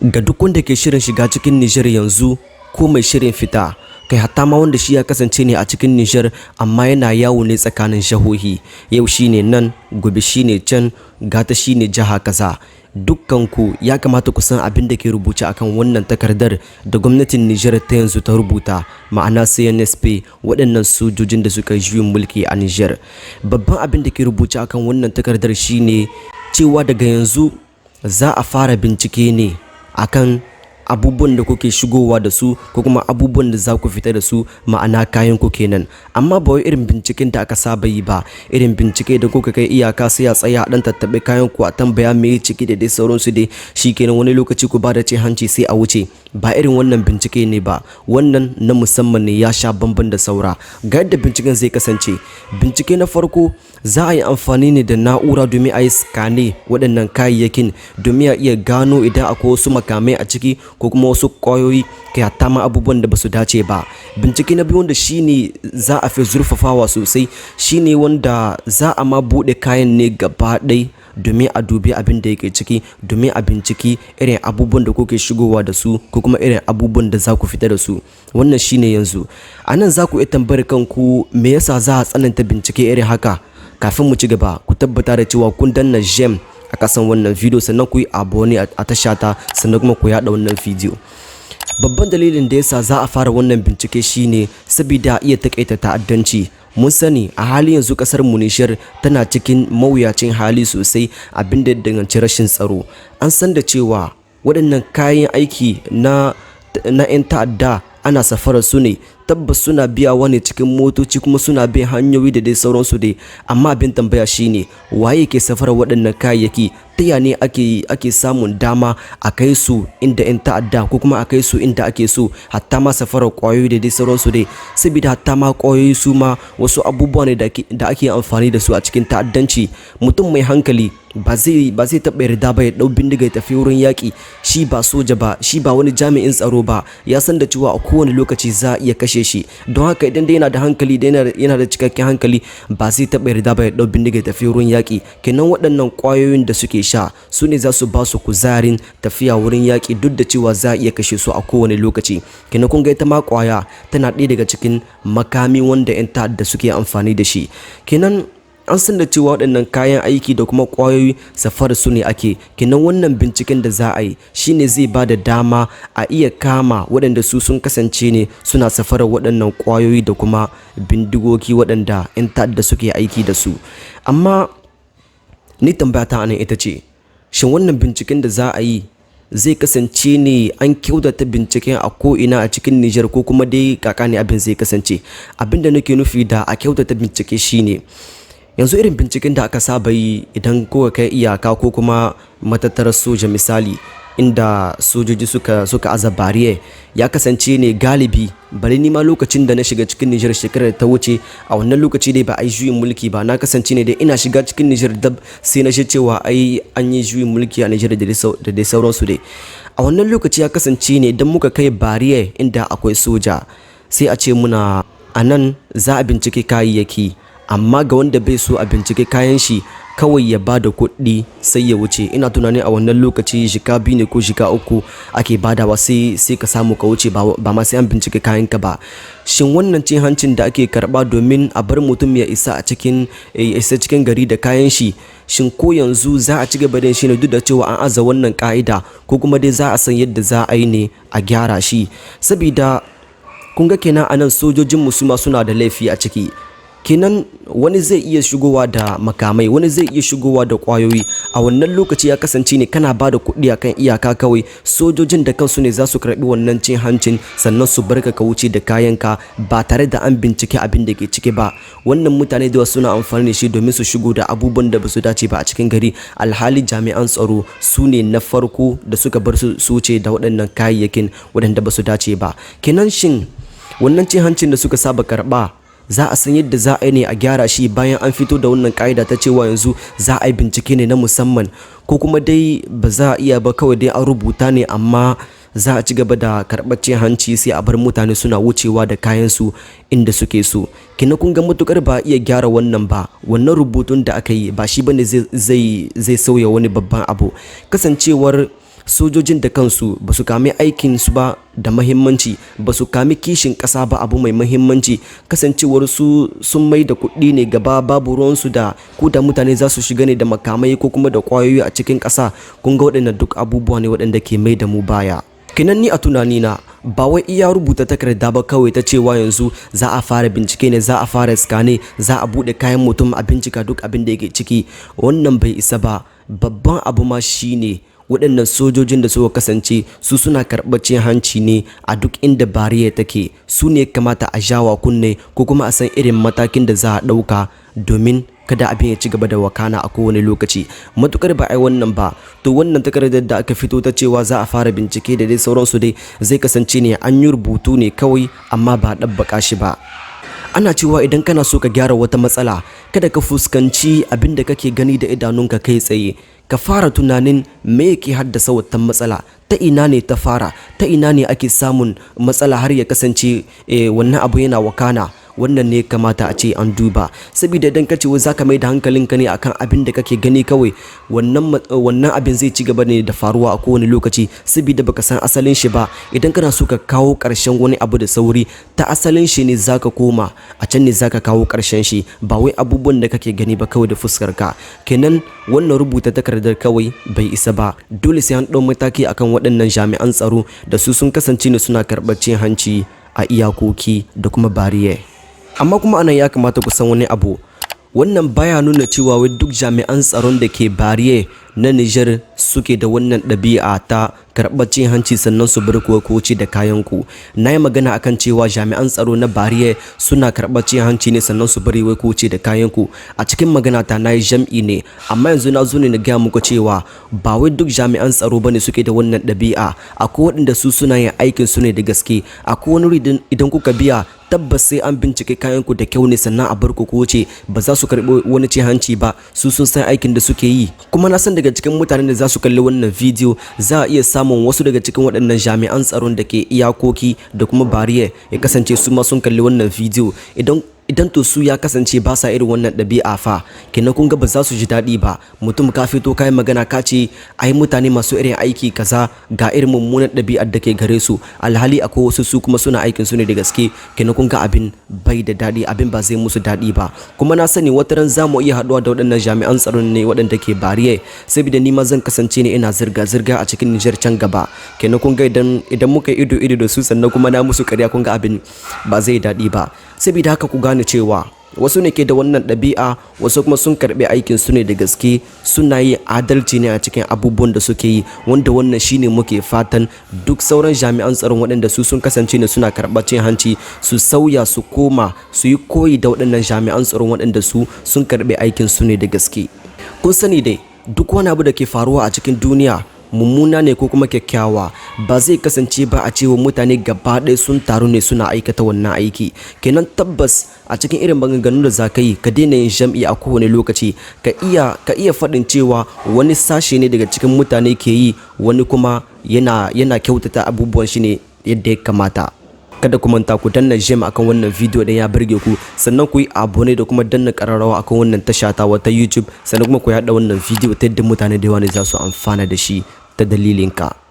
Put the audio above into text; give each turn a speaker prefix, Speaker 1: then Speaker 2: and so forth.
Speaker 1: Ga duk wanda ke shirin shiga cikin Nijar yanzu ko mai shirin fita, kai hatta ma wanda shi ya kasance ne a cikin Nijar amma yana yawo ne tsakanin jihohi, yau shine nan, gobe shine can, gata shine jiha kaza. Dukkanku ya kamata ku san abin da ke rubuce akan wannan takardar da gwamnatin Nijar ta yanzu ta rubuta, ma'ana CNSP, waɗannan sojojin da suka yi juyin mulki a Nijar. Babban abin da ke rubuce akan wannan takardar shine cewa daga yanzu za a fara bincike ne akan abubuwan da kuke shigowa da su ko kuma abubuwan da za ku fita da su, ma'ana kayan ku kenan. Amma ba wai irin binciken da aka saba yi ba, irin bincike da kuka kai iyaka sai a tsaya a dan tattaɓe kayan ku, a tambaya me ciki da dai sauransu dai, shikenan wani lokaci ku bada cin hanci sai a wuce. Ba irin wannan bincike ne ba, wannan na musamman ne, ya sha bamban da saura. Ga yadda binciken zai kasance. Bincike na farko, za a yi amfani ne da na'ura domin a yi scanner waɗannan kayayyakin, domin a iya gano idan akwai wasu makamai a ciki ko kuma wasu ƙwayoyi, kai hatta ma abubuwan da ba su dace ba. Bincike na biyu, wanda shine za a fi zurfafawa sosai, shine wanda za a ma buɗe kayan ne gaba ɗaya domin a dubi abin da yake ciki, domin a binciki irin abubuwan da kuke shigowa da su ko kuma irin abubuwan da za ku fita da su. Wannan shine yanzu. A nan za ku iya tambayar kanku, me yasa za a tsananta bincike irin haka? Kafin mu ci gaba, ku tabbata da cewa kun danna j'aime a kasan wannan video, sannan ku yi abonner a tashata, sannan kuma ku yaɗa wannan video. Babban dalilin da yasa za a fara wannan bincike shine saboda iya takaita ta'addanci. Mun sani a halin yanzu kasar mu Nijar tana cikin mawuyacin hali sosai abin da ya danganci rashin tsaro. An san da cewa waɗannan kayan aiki na 'yan ta'adda ana safarar su ne, tabbas suna biyawa ne cikin motoci kuma suna bin hanyoyi da dai sauransu dai. Amma abin tambaya shine, waye ke safarar waɗannan kayayyaki? Ta ya ne ake samun dama a kai su inda 'yan ta'adda ko kuma a kai su inda ake so, hatta ma safarar ƙwayoyi da dai sauransu dai? Saboda hatta ma ƙwayoyi su ma wasu abubuwa ne da ake amfani da su a cikin ta'addanci. Mutum mai hankali ba zai taɓa yarda ba ya ɗau bindiga ya tafi wurin yaƙi. Shi ba soja ba, shi ba wani jami'in tsaro ba, ya san da cewa a kowane lokaci za a iya kashe shi. Don haka idan dai yana da hankali, da yana da cikakken hankali, ba zai taɓa yarda ba ya ɗau bindiga ya tafi wurin yaƙi. Kenan waɗannan ƙwayoyin da suke sha su ne za su ba su kuzarin tafiya wurin yaƙi, duk da cewa za a iya kashe su a kowane lokaci. Kenan kun ga ita ma ƙwaya tana ɗaya daga cikin makami wanda 'yan ta'adda suke amfani da shi. Kenan an san da cewa waɗannan kayan aiki da kuma ƙwayoyi safarar su ne ake. Kenan wannan binciken da za a yi shine zai ba da dama a iya kama waɗanda su sun kasance ne suna safarar waɗannan ƙwayoyi da kuma bindigogi waɗanda 'yan ta'adda suke aiki da su. Amma ni tambaya ta anan ita ce, shin wannan binciken da za a yi zai kasance ne an kyautata binciken a ko'ina a cikin Nijar, ko kuma dai kaka ne abin zai kasance? Abin da nake nufi da a kyautata bincike shine, yanzu irin binciken da aka saba yi idan kuka kai iyaka ko kuma matattarar soja, misali inda sojoji suka aza barrière, ya kasance ne galibi, bari ni ma lokacin da na shiga cikin Nijar shekarar da ta wuce, a wannan lokaci dai ba a yi juyin mulki ba. Na kasance ne dai ina shiga cikin Nijar dab sai na ji cewa ai an yi juyin mulki a Nijar da dai sauransu dai. A wannan lokaci ya kasance ne idan muka kai barrière inda akwai soja, sai a ce muna a nan za a bincike kayayyaki, amma ga wanda bai so a bincike kayan shi, kawai ya ba da kuɗi sai ya wuce. Ina tunanin a wannan lokaci jika 2 ne ko jika 3 ake badawa, sai ka samu ka wuce, ba ma sai an bincike kayanka ba. Shin wannan cin hancin da ake karɓa domin a bar mutum ya isa cikin gari da kayan shi, shin ko yanzu za a ci gaba da shi ne duk da cewa an aza wannan ka'ida, ko kuma dai za a san yadda za a yi ne a gyara shi? Sabida kun ga kenan anan sojojin su ma suna da laifi a ciki. Kenan wani zai iya shigowa da makamai, wani zai iya shigowa da ƙwayoyi. A wannan lokaci ya kasance ne kana ba da kuɗi akan iyaka, kawai sojojin da kansu ne za su karɓi wannan cin hancin, sannan su barka ka wuce da kayanka ba tare da an bincike abin da ke ciki ba. Wannan mutane da suna amfani da shi domin su shigo da abubuwan da ba su dace ba a cikin gari, alhali jami'an tsaro su ne na farko da suka bar su su wuce da waɗannan kayayyakin waɗanda ba su dace ba. Kenan shin wannan cin hancin da suka saba karɓa, za a san yadda za a yi ne a gyara shi bayan an fito da wannan ka'ida ta cewa yanzu za a yi bincike ne na musamman, ko kuma dai ba za a iya ba, kawai dai an rubuta ne amma za a ci gaba da karɓar cin hanci, sai a bar mutane suna wucewa da kayansu inda suke so? Kenan kun ga matukar ba a iya gyara wannan ba, wannan rubutun da aka yi ba shi bane zai sauya wani babban abu. Kasancewar Sojojin da kansu ba su kame aikin su ba da mahimmanci, ba su kami kishin ƙasa ba abu mai mahimmanci. Kasancewar su sun mai da kuɗi ne gaba, babu ruwansu da ko da mutane za su shiga ne da makamai ko kuma da ƙwayoyi a cikin ƙasa. Kun ga waɗannan duk abubuwa ne waɗanda ke mai da mu baya. Kenan ni a tunanina, ba wai iya rubuta takarda ba kawai ta cewa yanzu za a fara bincike ne, za a fara scanner, za a buɗe kayan mutum a bincika duk abin da yake ciki. Wannan bai isa ba. Babban abu ma shine waɗannan sojojin da suka kasance su suna karɓar cin hanci ne a duk inda barrier take, su ne kamata a jawa kunne ko kuma a san irin matakin da za a ɗauka domin kada abin ya ci gaba da wakana a kowane lokaci. Matukar ba a yi wannan ba, to wannan takardar da aka fito ta cewa za a fara bincike da dai sauransu dai zai kasance ne an yi rubutu ne kawai, amma ba a ɗabbaƙa shi ba. Ana cewa idan kana so ka gyara wata matsala, kada ka fuskanci abin da kake gani da idanunka kai tsaye. Ka fara tunanin me yake haddasa wata matsala, ta ina ne ta fara, ta ina ne ake samun matsala har ya kasance wannan abu yana wakana. Wannan ne kamata a ce an duba, saboda idan ka ce wai zaka mai da hankalinka ne akan abin da kake gani kawai, wannan abin zai ci gaba ne da faruwa a kowane lokaci, saboda baka san asalin shi ba. Idan kana so ka kawo ƙarshen wani abu da sauri, ta asalin shi ne zaka koma, a can ne zaka kawo ƙarshen shi, ba wai abubuwan da kake gani ba kawai da fuskar ka. Kenan wannan rubuta takardar kawai bai isa ba, dole sai an ɗau mataki akan waɗannan jami'an tsaro da su sun kasance ne suna karɓar cin hanci a iyakoki da kuma barrier. Amma kuma anan ya kamata ku san wani abu. Wannan baya nuna cewa wai duk jami'an tsaron da ke barrier na Niger suke da wannan ɗabi'a ta karɓar cin hanci sannan su bar ku wuce da kayan ku. Na yi magana akan cewa jami'an tsaro na barrier suna karɓar cin hanci ne sannan su bari wai ku wuce da kayan ku. A cikin magana ta na yi jam'i ne, amma yanzu na zo ne na gaya muku cewa ba wai duk jami'an tsaro bane suke da wannan ɗabi'a. Akwai waɗanda su suna yin aikin su ne da gaske. Akwai wani wuri idan kuka biya, tabbas sai an bincike kayan ku da kyau ne sannan a bar ku ku wuce, ba za su karɓi wani cin hanci ba. Su sun san aikin da suke yi. Kuma na san daga cikin mutanen da za su kalli wannan bidiyo, za a iya samun wasu daga cikin waɗannan jami'an tsaron da ke iyakoki da kuma barrier, ya kasance su ma sun kalli wannan bidiyo. Idan to su ya kasance ba sa irin wannan ɗabi'a fa, kenan kun ga ba za su ji daɗi ba. Mutum ka fito ka yi magana, ka ce ai mutane masu irin aiki kaza ga irin mummunan ɗabi'ar da ke gare su, alhali akwai wasu su kuma suna aikin su ne da gaske. Kenan kun ga abin bai da daɗi, abin ba zai musu daɗi ba. Kuma na sani wata ran za mu iya haɗuwa da waɗannan jami'an tsaron ne waɗanda ke barrier, saboda ni ma zan kasance ne ina zirga-zirga a cikin Niger can gaba. Kenan kun ga idan muka yi ido ido da su, sannan kuma na musu ƙarya, kun ga abin ba zai daɗi ba. Saboda haka ku gane cewa wasu ne ke da wannan ɗabi'a, wasu kuma sun karɓi aikin su ne da gaske, suna yi adalci ne a cikin abubuwan da suke yi, wanda wannan shine muke fatan duk sauran jami'an tsaron waɗanda su sun kasance ne suna karɓar cin hanci su sauya, su koma su yi koyi da waɗannan jami'an tsaron waɗanda su sun karɓi aikin su ne da gaske. Kun sani dai, duk wani abu da ke faruwa a cikin duniya, mummuna ne ko kuma kyakkyawa, ba zai kasance ba a cewa mutane gaba ɗaya sun taru ne suna aikata wannan aiki. Kenan tabbas a cikin irin maganganun da za ka yi, ka daina yin jam'i a kowane lokaci. Ka iya faɗin cewa wani sashe ne daga cikin mutane ke yi, wani kuma yana kyautata abubuwan shi ne yadda ya kamata. Kada ku manta ku danna j'aime akan wannan video idan ya burge ku, sannan ku yi abonner da kuma danna kararrawa akan wannan tasha ta wata YouTube, sannan kuma ku yaɗa wannan video ta yadda mutane da yawa ne za su amfana da shi ta dalilinka.